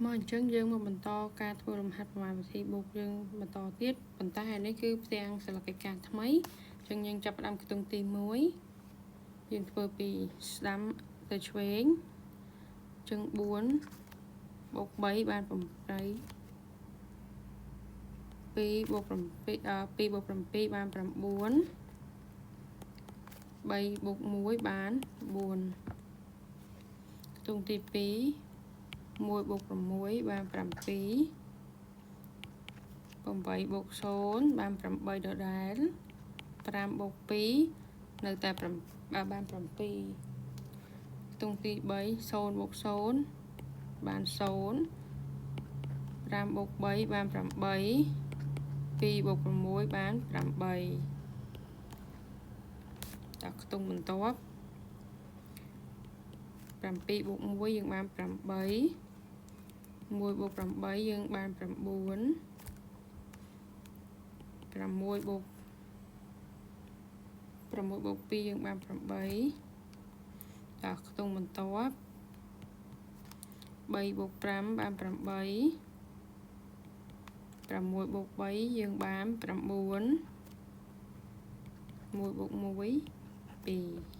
មកអញ្ចឹងយើងមកបន្តការធ្វើលំហាត់ប្រមាណវិធីបូកយើងបន្តទៀតប៉ុន្តែឯនេះគឺផ្ទាំងសិលកិច្ចការថ្មីអញ្ចឹងយើងចាប់ផ្ដើមខ្ទង់ទី1យើងធ្វើពីស្ដាំទៅឆ្វេងអញ្ចឹង4បូក3បាន8 2បូក7 2បូក7បាន9 3បូក1បាន4ខ្ទង់ទី2 1បូក6បាន7 8បូក0បាន8ដដែល5បូក2នៅតែបាន7ខ្ទង់ទី3 0បូក0បាន0 5បូក3បាន8 2បូក6បាន8ដល់ខ្ទង់បន្ទាប់7បូក1យើងបាន8 1បូក8យើងបាន9 6បូក6បូក2យើងបាន8ដល់ខ្ទង់បន្ទាប់3បូក5បាន8 6បូក3យើងបាន9 1បូក1 2។